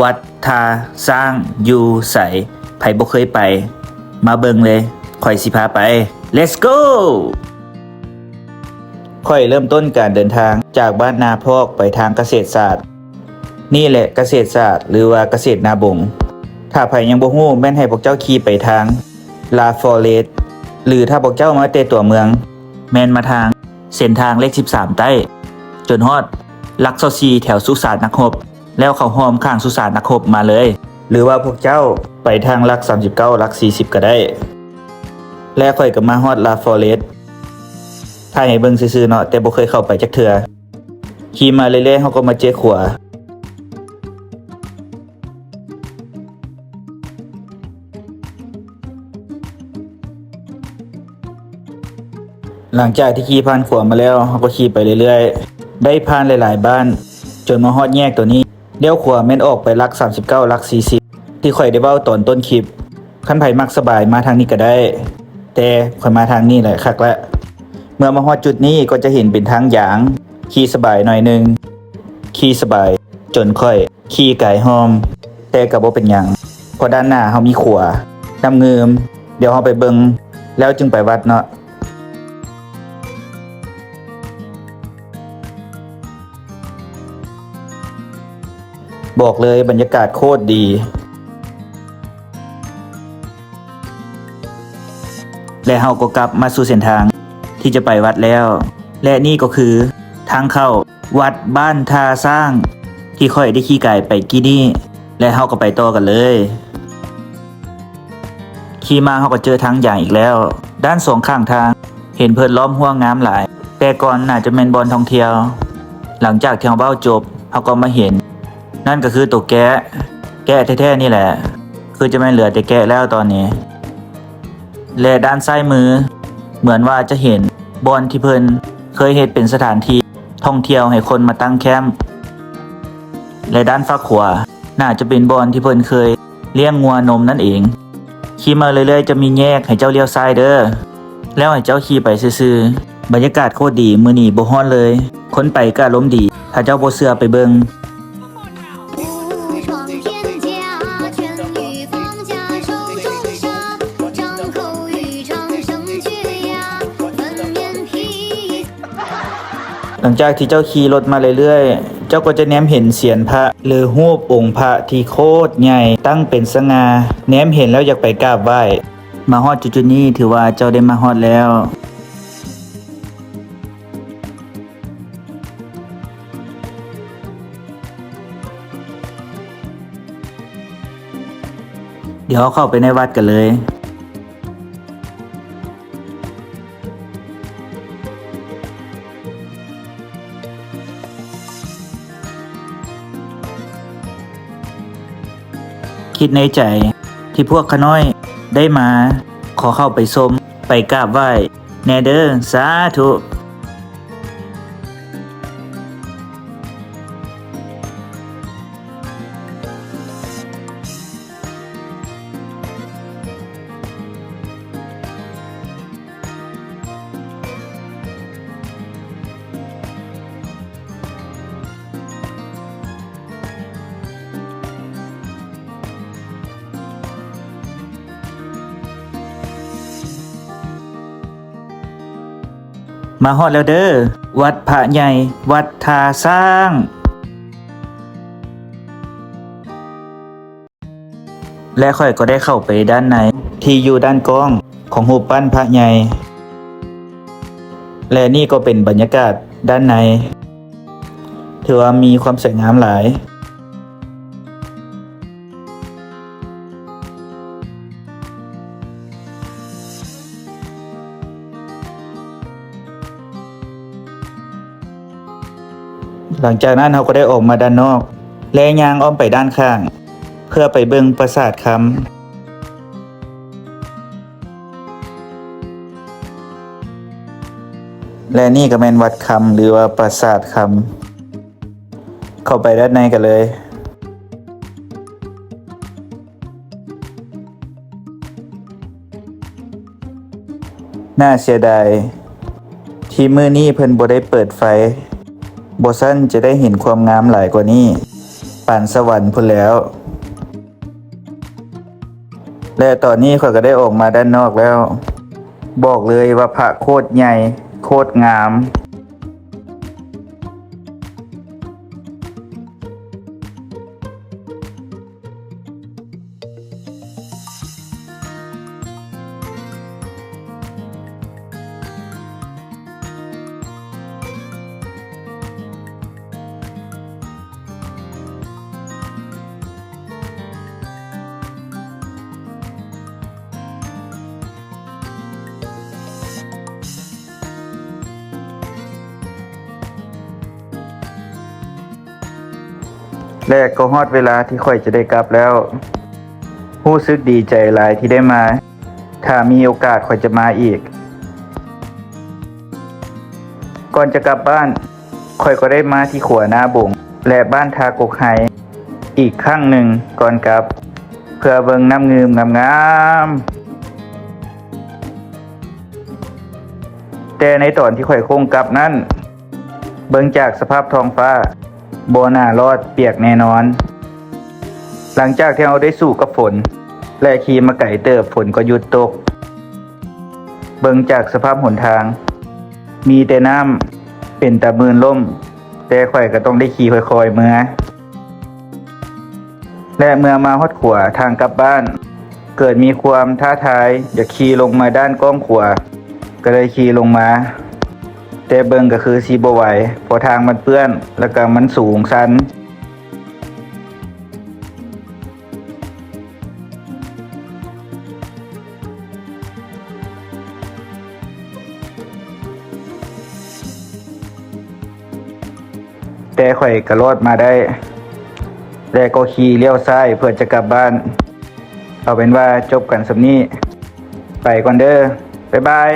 ວັດທ່າຊ້າງຢູ່ໃສ? ໃຜບໍ່ເຄີຍໄປ ມາເບິ່ງເລີຍ ຂ້ອຍຊິພາໄປ. Let's go! ຂ້ອຍເລີ່ມຕົ້ນການເດີນທາງຈາກບ້ານນາພອກໄປທາງກະເສດສາດ. ນີ້ແຫຼະກະເສດສາດ ຫຼືວ່າກະເສດນາບົງ. ຖ້າໃຜຍັງບໍ່ຮູ້ ແມ່ນໃຫ້ພວກເຈົ້າຂີ່ໄປທາງລາຟອເຣດ ຫຼືຖ້າພວກເຈົ້າມາແຕ່ຕົວເມືອງ ແມ່ນມາທາງເສັ້ນທາງເລກສິບສາມໃຕ້ ຈົນຮອດຫຼັກຊາວສີ່ແຖວສຸສານນັກຮົບ ແລ້ວເຂົ້າຮ່ອມຂ້າງສຸສານນັກຮົບມາເລີຍ ຫຼືວ່າພວກເຈົ້າໄປທາງຫຼັກສາມສິບເກົ້າ ຫຼັກສີ່ສິບກໍໄດ້. ແລະ ຂ້ອຍກໍມາຮອດລາຟອເຣດ ຖ່າຍໃຫ້ເບິ່ງຊື່ໆເນາະ ແຕ່ບໍ່ເຄີຍເຂົ້າໄປຈັກເທື່ອ. ຂີ່ມາເລື້ອຍໆ ເຮົາກໍມາເຈີຂົວ. ຫຼັງຈາກທີ່ຂີ່ຜ່ານຂົວມາແລ້ວ ເຮົາກໍຂີ່ໄປເລື້ອຍໆ ໄດ້ຜ່ານຫຼາຍໆບ້ານ ຈົນມາຮອດແຍກໂຕນີ້. ລ້ຽວຂວາແມ່ນອອກໄປຫຼັກສາມສິບເກົ້າ ຫຼັກສີ່ສິບ ທີ່ຂ້ອຍໄດ້ເວົ້າຕອນຕົ້ນຄລິບ. ຄັນໃຜມັກສະບາຍມາທາງນີ້ກໍໄດ້ ແຕ່ຂ້ອຍມາທາງນີ້ແຫຼະຄັກລະ. ເມື່ອມາຮອດຈຸດນີ້ກໍຈະເຫັນເປັນທາງຢາງ ຂີ່ສະບາຍໜ້ອຍໜຶ່ງ ຂີ່ສະບາຍຈົນຂ້ອຍ ຂີ່ກາຍຮ່ອມ ແຕ່ກໍບໍ່ເປັນຫຍັງ ເພາະດ້ານໜ້າເຮົາມີຂົວນ້ຳງື່ມ. ດຽວເຮົາໄປເບິ່ງແລ້ວຈຶ່ງໄປວັດເນາະ. ບອກເລີຍ ບັນຍາກາດໂຄດດີ. ແລະ ເຮົາກໍກັບມາສູ່ເສັ້ນທາງທີ່ຈະໄປວັດແລ້ວ ແລະ ນີ້ກໍຄືທາງເຂົ້າວັດບ້ານທ່າຊ້າງ ທີ່ຂ້ອຍໄດ້ຂີ່ກາຍໄປກີ້ນີ້ ແລະ ເຮົາກໍໄປຕໍ່ກັນເລີຍ. ຂີ່ມາເຮົາກໍເຈີທາງຢາງອີກແລ້ວ. ດ້ານສອງຂ້າງທາງເຫັນເພິ່ນລ້ອມຮົ້ວງາມຫຼາຍ, ແຕ່ກ່ອນໜ້າຈະແມ່ນບ່ອນທ່ອງທ່ຽວ. ຫຼັງຈາກທີ່ເຮົາເວົ້າຈົບ, ເຮົາກໍມາເຫັນ, ນັ້ນກໍຄືໂຕແກະ, ແກະແທ້ໆນີ້ແຫຼະ, ຄືຈະແມ່ນເຫຼືອແຕ່ແກະແລ້ວຕອນນີ້. ແລະດ້ານຊ້າຍມື ເໝືອນວ່າຈະເຫັນບ່ອນທີ່ເພິ່ນເຄີຍເຮັດເປັນສະຖານທີ່ທ່ອງທ່ຽວໃຫ້ຄົນມາຕັ້ງແຄ້ມ. ແລະດ້ານຟາກຂວາ ໜ້າຈະເປັນບ່ອນທີ່ເພິ່ນເຄີຍລ້ຽງງົວນົມນັ້ນເອງ. ຂີ່ມາເລື້ອຍໆ ຈະມີແຍກໃຫ້ເຈົ້າລ້ຽວຊ້າຍເດີ້ ແລ້ວໃຫ້ເຈົ້າຂີ່ໄປຊື່ໆ. ບັນຍາກາດໂຄດດີ, ມື້ນີ້ບໍ່ຮ້ອນເລີຍ, ຄົນໄປກໍອາລົມດີ. ຖ້າເຈົ້າບໍ່ເຊື່ອໄປເບິ່ງ. ຫຼັງຈາກທີ່ເຈົ້າຂີ່ລົດມາເລື້ອຍໆ, ເຈົ້າກໍຈະແນມເຫັນສຽນພະ ຫຼື ຮູບອົງພະທີ່ໂຄດໃຫຍ່ຕັ້ງເປັນສະຫງ່າ, ແນມເຫັນແລ້ວຢາກໄປກາບໄຫວ້. ມາຮອດຈຸດໆນີ້ ຖືວ່າເຈົ້າໄດ້ມາຮອດແລ້ວ. ດຽວເຮົາເຂົ້າໄປໃນວັດກັນເລີຍ. ຄິດໃນໃຈ, ທີ່ພວກຂ້ານ້ອຍໄດ້ມາ, ຂໍເຂົ້າໄປຊົມ, ໄປກາບໄຫວ້ແດ່ເດີ້, ສາທຸ. ມາຮອດແລ້ວເດີ້ ວັດພະໃຫຍ່ ວັດທ່າຊ້າງ. ແລະຂ້ອຍກໍໄດ້ເຂົ້າໄປດ້ານໃນ ທີ່ຢູ່ດ້ານກ້ອງຂອງຮູບປັ້ນພະໃຫຍ່ ແລະນີ້ກໍເປັນບັນຍາກາດດ້ານໃນ ຖືວ່າມີຄວາມສວຍງາມຫຼາຍ. ຫຼັງຈາກນັ້ນເຮົາກໍໄດ້ອອກມາດ້ານນອກ ແລະຍ່າງອ້ອມໄປດ້ານຂ້າງ ເພື່ອໄປເບິ່ງປາສາດຄຳ ແລະນີ້ກໍແມ່ນວັດຄຳ ຫຼືວ່າປາສາດຄຳ. ເຂົ້າໄປດ້ານໃນກັນເລີຍ. ໜ້າເສຍດາຍທີ່ມື້ນີ້ເພິ່ນບໍ່ໄດ້ເປີດໄຟ, ບໍ່ຊັ້ນຈະໄດ້ເຫັນຄວາມງາມຫຼາຍກວ່ານີ້. ປານສະຫວັນພຸ້ນແລ້ວ. ແລະຕອນນີ້ຂ້ອຍກໍໄດ້ອອກມາດ້ານນອກແລ້ວ. ບອກເລີຍວ່າພະໂຄດໃຫຍ່ ໂຄດງາມ. ແລະກໍຮອດເວລາທີ່ຂ້ອຍຈະໄດ້ກັບແລ້ວ. ຮູ້ສຶກດີໃຈຫຼາຍທີ່ໄດ້ມາ. ຖ້າມີໂອກາດຂ້ອຍຈະມາອີກ. ກ່ອນຈະກັບບ້ານ, ຂ້ອຍກໍໄດ້ມາທີ່ຂົວນາບົງ ແລະ ບ້ານທ່າກົກໄຮອີກຄັ້ງໜຶ່ງກ່ອນກັບ ເພື່ອເບິ່ງນ້ຳງື່ມງາມໆ. ແຕ່ໃນຕອນທີ່ຂ້ອຍໂຄ້ງກັບນັ້ນ, ເບິ່ງຈາກສະພາບທ້ອງຟ້າ, ບໍ່ໜ້າລອດ, ປຽກແນ່ນອນ. ຫຼັງຈາກທີ່ເຮົາໄດ້ສູ້ກັບຝົນ ແລະ ຂີ່ມາໄກເຕີບ, ຝົນກໍຢຸດຕົກ. ເບິ່ງຈາກສະພາບຫົນທາງ, ມີແຕ່ນ້ຳ, ເປັນຕາມື່ນລົ້ມ, ແຕ່ຂ້ອຍກໍຕ້ອງໄດ້ຂີ່ຄ່ອຍໆເມືອ. ແລະ ເມື່ອມາຮອດຂົວທາງກັບບ້ານ, ເກີດມີຄວາມທ້າທາຍຢາກຂີ່ລົງມາດ້ານກ້ອງຂົວ, ກໍເລີຍຂີ່ລົງມາ. ແຕ່ເບິ່ງກໍຄືຊິບໍ່ໄຫວ, ເພາະທາງມັນເປື້ອນ ແລ້ວກໍມັນສູງຊັນ. ແຕ່ຂ້ອຍກໍລອດມາໄດ້ ແລະ ກໍຂີ່ລ້ຽວຊ້າຍເພື່ອຈະກັບບ້ານ. ເອົາເປັນວ່າຈົບກັນສ່ຳນີ້. ໄປກ່ອນເດີ. ບາຍບາຍ.